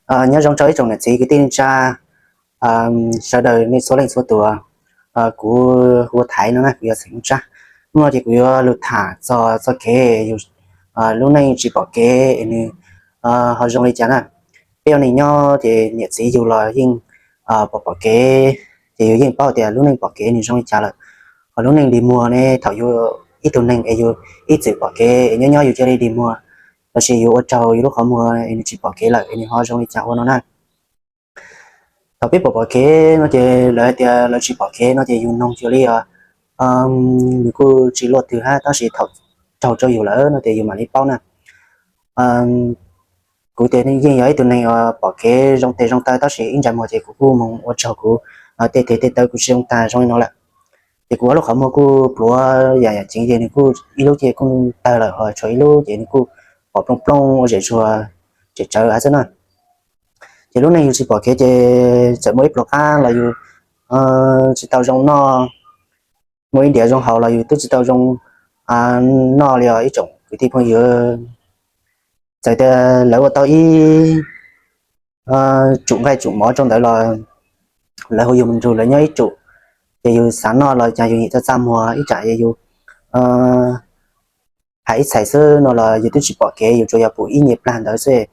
Nyob zoo rau ib tsoom niam txiv kwv tij neej tsa sawv daws nej txhua leej txhua tus. Kuv hu ua Thaiv no na, kuv yog xeem Moos Tsab. Hnub no ces kuv yuav lug tham txog txoj kev yus lub neej tsis pom kev es nws ho zoo li cas na. Peb ua neej nyob ces niam txiv yus los yeej pom pom kev, ces yus yeej paub tias lub neej pom kev nws zoo li cas lawm. Ho lub neej dig muag ne, thaum yus ib tug neeg es yus ib txwm pom kev es nyob nyob yus cia li dig muag, los sis yus ua raug yus lub qhov muag es nws tsis pom kev lawm es nws ho zoo li cas ua no na. Thaum peb pom pom kev no ces lawv hais tias lawv tsis pom kev no ces yus noog cuag li os, nws kuj tsis luaj twg hab, tab sis thaum raug rau yus lawm no ces yus mam li paub na. Kuv ces yeej yog ib tug neeg uas pom kev zoo tes zoo taw, tab sis ib ntsais muag ces kuv kuj moog ua raug kuv tej tes tej taw kuj tsis zoo tag zoo li no lawm. Ces kuv ob lub qhov muag kuj pluav yam yam ceev, ces nws kuj ib lub ces kuj tawg lawm, ho tshuav ib lub ces nws kuj pom plooj plooj ua zem zuag tsem tsawv av xwb na. Ces lub neej yus tsis pom kev ces txawm muaj ib pluas qab los yus tsis tau zoo noj, muaj ib diav zoo haus los yus twb tsis tau zoo noj li os ib tsoom kwv tij phooj ywg. Txawm tias lawv ua tau ib tsum nqaij tsum mov rau ntawd los lawv hu yus mus nrug lawv nyob ib tsum, ces yus xav noj los cas yus nim txaj txaj muag, ib tsam yus hais ib txhais xwb no los yus twb tsis pom kev, yus tsuas yog pum ib nyuag plag ntawd xwb,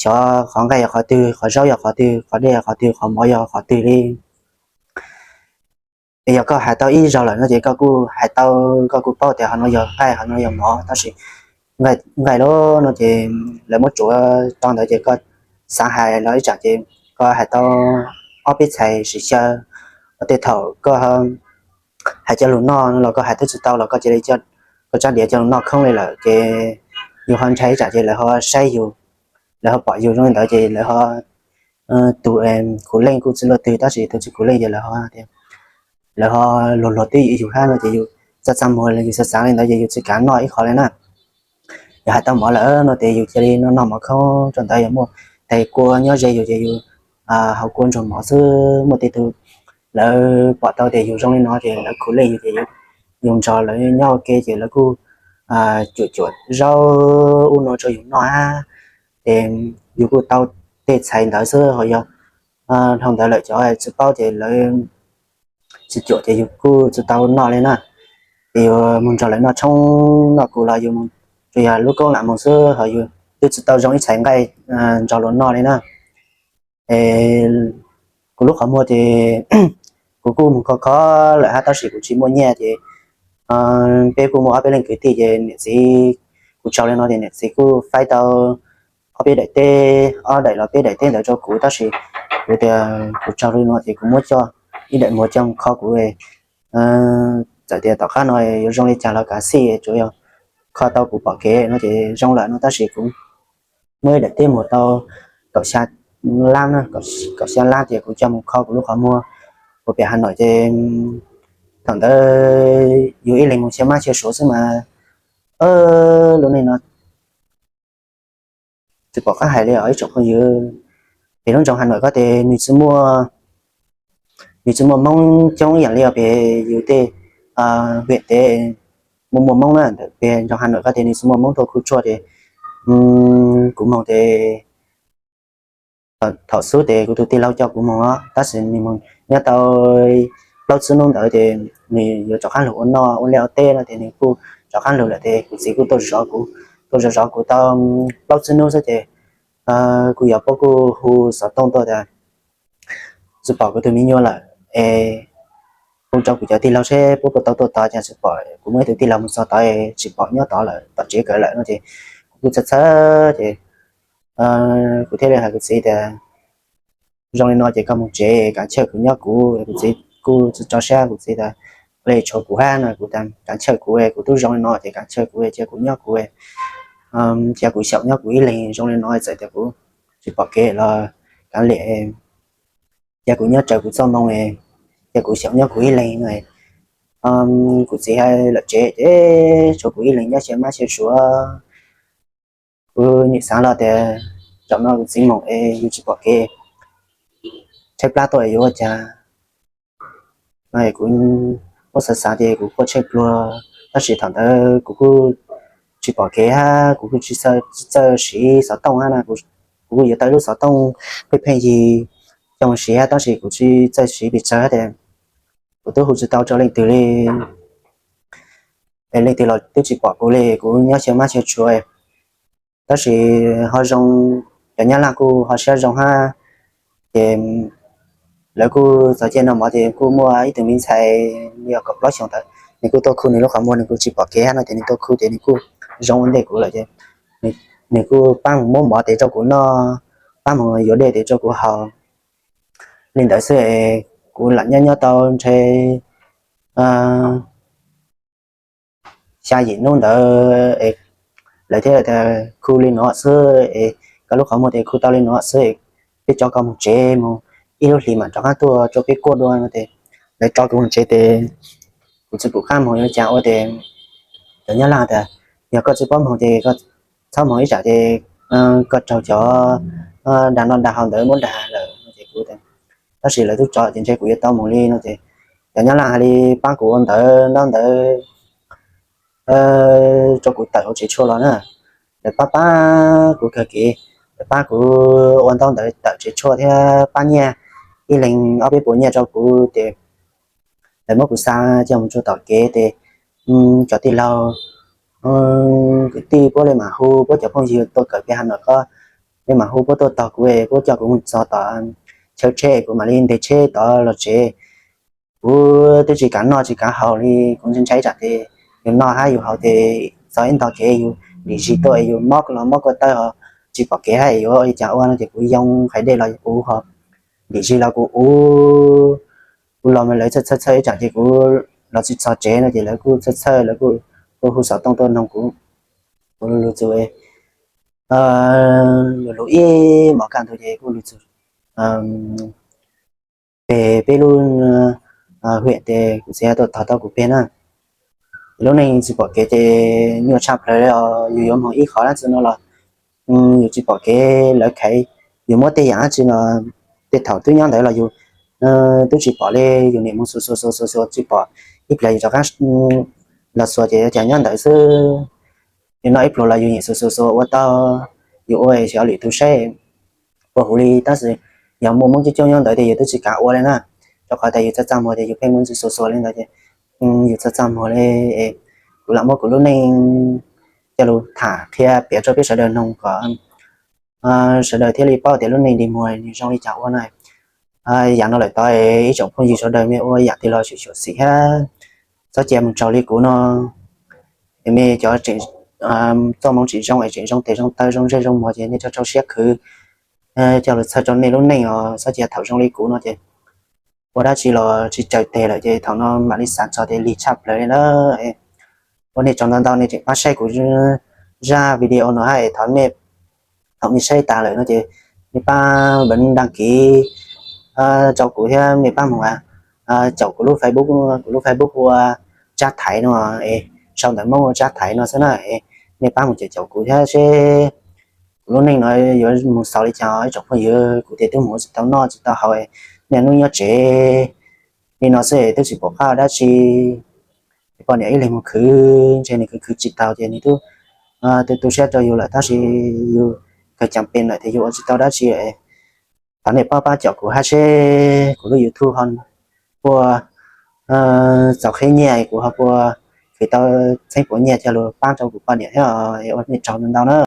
xyov qhov nqaij yog qhov twg, qhov zaub yog qhov twg, qhov dej yog qhov twg, qhov mov yog qhov twg li. Es yog koj hais tau ib zaug lawm no ces koj kuj hais tau, koj kuj paub tias qhov no yog nqaij, qhov no yog mov, tab sis nqaij lawm no ces lawv muab tsuav rau ntawd ces koj xav hais los ib tsam ces koj hais tau ob peb txhais sim xyaw. Tej thaum koj hais coj lug noj no los koj hais twb tsis tau los koj cia li, koj tsab diav coj lug noj khoob li lawm ces yus ho ntshai ib tsam ces lawv ho saib yus, lawv ho pom yus zoo li ntawd ces lawv ho, tus khuv leej kuj tsis luaj twg tab sis tus tsis khuv leej ces lawv ho tias, lawv ho luag luag twb yus hab no ces yus txaj txaj muag, yus xav xav li ntawd ces yus tsis kav noj ib qho li na. Yog hais tau mov lawm no ces yus cia li noj noj mov khoob rau ntawd, yog muaj tais kua nyob ze yus ces yus haus kua ntsuag mov xwb. Muaj tej tug lawv pom tau tias yus zoo li no ces lawv khuv leej yus ces yus nrog lawv nyob ua ke ces lawv kuj cuam cuam zaub ub no rau yus noj hab. Ces yus kuj tau tej txhais ntawd xwb, ho yog dhau ntawd lawm cov tsis paub ces lawv tsis cuam ces yus kuj tsis tau noj li na. Ces yus mus nrog lawv noj tshoob noj kub los yus tsuas yog lub koob lam moog xwb, ho yus twb tsis tau zoo ib txhais nqaij nrog luag noj li na. Kuv lub qhov muag ces kuv kuj mus kho kho lawm hab tab sis kuv tsis muaj nyiaj ces peb kuj muaj ob peb leej kwv tij ces niam txiv, kuv tsaug li no ces niam txiv kuj faib tau ob peb daim teb, ob daim los peb daim teb ntawd rau kuv tab sis kuv tias kuv tsaug li no ces kuv muab coj ib daim muag coj mus kho kuv. Txawm tias tom qab no yuav zoo li cas los kav xij tsuas yog kho tau kuv pom kev no ces zoo lawm no tab sis kuv muab ib daim teb muag tau kaum xya lab, kaum xya lab ces kuv coj mus kho kuv lub qhov muag puag pem Has Noim ces thaum ntawd yus ib leeg mus xyuas mab xyuas suav xwb mas lub neej no tsis pom qab hais li os ib tsoom phooj ywg. Pem lub nroog Has Noim ko ces nws tsis muaj, nws tsis muaj Hmoob coob ib yam li os pem yus tej hwm tev muaj muaj Hmoob na. Pem nroog Has Noim ko ces nws tsis muaj Hmoob tuaj khu tshuaj ces kuv moog ces thaum xub ces kuv tus tij laug coj kuv moog os tab sis nws moog nyob tau plaub tsib hnub ntawd ces nws yuav rov qab lug ua noj ua liaj ua teb no ces nws kuj rov qab lug lawm ces kuv txiv kuj tuaj zov kuv, tuaj zov zov kuv tau plaub tsib hnub xwb ces kuv yog puab kuj hu xov tooj tuaj tas tsis pom kuv tus me nyuam lawm es hu rau kuv cov tij laug seb puab puas tau tuaj tod ces tsis pom. Kuv muaj ib tug tij laug mus txog tod tsis pom, nyob tod lawm tom tsev kawg lawm no ces kuv kuj txhawj txhawj ces kuv thiaj li hais kuv txiv tias zoo li no ces koj mus tsev kav chawj kuv nyob kuv. Kuv txiv kuj tsis tso siab, kuv txiv tas ua li tshuav kuv hab no, kuv tas kav chawj kuv, kuv tub zoo li no ces kav chawj kuv, cia kuv nyob kuv, cia kuv xyaum nyob kuv ib leeg zoo li no, txawm tias kuv tsis pom kev los kav liam, cia kuv nyob raws kuv txoj moo, cia kuv xyaum nyob kuv ib leeg no. Kuv txiv hais lawm tsev ces tshuav kuv ib leeg nyob xyuas mab xyuas suav. Kuv nim xaav los tias zaum no kuv txiv moog es yus tsis pom kev, tshaib plab tuaj yuav ua cas. Kuv muab xav xav ces kuv quaj tshaib plua, tab sis thaum ntawd kuv kuj tsis pom kev hab kuv kuj tsis txawj siv xov tooj hab no. Kuv yuav tau ib lub xov tooj pheej pheej yig coj mus siv, tab sis kuv tsis txawj siv pes tsawg tias kuv twb hu tsis tau rau leej twg li. Leej twg los twb tsis pom kuv li, kuv nyob xyaw mab xyaw tshua. Tab sis ho zoo, cov Nyab Laj kuj ho siab zoo hab, ces lawv kuj txog caij noj mov ces kuj muaj ib tug me ntxhais yog kaum plaub xyoos ntawd, nws kuj tuaj khu nws lub qhov muag, nws kuj tsis pom kev hab no ces nws tuaj khu ces nws kuj zoo ua ntej kuv lawm ces nws kuj pab mus muab mov tes rau kuv noj, pab mus yuav dej tes rau kuv haus. Li ntawd xwb es kuv lam nyob nyob tau ntshe xya yim hnub ntawd es lawv thiaj tias khu li no xwb es koj lub qhov muag tes khu tau li no xwb, peb tso koj mus tsev mus ib lub hlis mam rov qab tuaj rau peb kuaj dua no ces lawv tso kuv mus tsev tes kuv tsis pum qab mus yuav cas ua ces cov Nyab Laj tias yog koj tsis paub moog ces txhob moog ib tsam ces koj raug cov dag noj dag haus ntawd muab dag lawm no ces kuv, tab sis lawv twb tso ces ntshe kuv yuav tau mus li no ces cov Nyab Laj hais li pab kuv ua ntawv ntaub ntawv rau kuv tawm hauv tsev tshuaj los na. Lawv pab pab kuv kawg kiv, lawv pab kuv ua ntaub ntawv tawm tsev tshuaj thiab pab nyiaj ib leeg ob peb puas nyiaj rau kuv ces lawv muab kuv xa coj mus rau tom kev ces cov tij laug kwv tij puab li mam hu, puab cov phooj ywg tuaj kawm peb ha no ko, peb mam hu puab tuaj tog kuv es puab coj kuv mus txog tom chaw tsheb kuv mam li ntes tsheb tod los tsev. Kuv twb tsis kav noj tsis kav haus li, kuv ntshai ntshai tsam ces yus noj hab yus haus ces txog ib ntog kev yus dim zis tuaj es yus mob los mob kua tawb ho tsis pom kev hab yuav ua li cas ua no ces kuv yoo qhais dej los kuv ho dim zis los kuv ua, kuv los mas lawv txhawj txhawj txhawj ib tsam ces kuv los tsis txog tsev no ces lawv kuj txhawj txhawj, lawv kuj hu xov tooj tuaj noog kuv, kuv lug lug txug lug lug ib mos kaj ntug ces kuj lug txug peg peb lub hwm ces kuv txiv tuaj tog tau kuv peg na. Lub neej tsis pom kev ces nyuaj tshaj plaws li os, yus yuav moog ib qho dab tsi no los yus tsis pom kev lawv khaiv, yus muab tej yaam dab tsi no tej thaum twb nyob ntawd los yus twb tsis pom li, yus niam mus xuas xuas xuas xuas xuas tsis pom, ib pliag yus rov qab los xuas ces cas nyob ntawd xwb. Yus noj ib pluag los yus niam xuas xuas xuas ua tau, yus ua xyov lwm tus saib puas huv li, tab sis yog muaj Moob coob coob nyob ntawd ces yus twb tsis kav ua li na, rau qhov tas yus txaj txaj muag ces yus pheej muaj ntsis xuas xuas li ntawd ces yus txaj txaj muag li. Kuv lam muab kuv lub neej coj lug tham qhia piav rau peb sawv daws noog kom sawv daws thiaj li paub tias lub neej dig muag nws zoo li cas ua na. Yaam no lawm tod ib tsoom phooj ywg sawv daws mej ua yaam twg los xyuam xim hab txhob cia mus raug li kuv no. Mej cov txoj hmoov tseem zoo es tseem zoo tes zoo taw zoo ntsej zoo muag ces nej rau rau siab khwv coj lug txhawb rau nej lub neej os, txhob cia thaum zoo li kuv no ces ua dab tsi los tsis tsaws teg lawm ces thaum no mam li xav txog tias lig tshaj plaws li na. Ua nej tsaug ntau ntau nej tseem pab saib kuv zaj video no hab es thov mej thaum mej saib tas lawm no ces mej pab npawv dag kiv rau kuv thiab mej pab mus caum kuv lub Facebook, kuv lub Facebook ua Tsab Thaiv no, sau ntawv Moob ua Tsab Thaiv no xwb na. Mej pab mus caum caum kuv thiab seb kuv lub neej no yuav mus xaus li cas ib tsoom phooj ywg. Kuv ces twb mus ua tsis tau noj tsis tau haus, niaj hnub nyob tsev li no xwb twb tsis pom qab dab tsi. Poj niam ib leeg mus khwv ntshe nws khwv khwv tsis tau ces nws twb tu tu siab rau yus lawm, tab sis yus kawg caag pes lawm ces yus ua tsis tau dab tsi. Thov nej pab pab caum kuv hab seb kuv lub YouTube ho puas txaus qhib nyiaj, kuv ho puas khwv tau txheeb puas nyiaj coj lug pab rau kuv poj niam thiab. Ua nej tsaug ntau ntau na.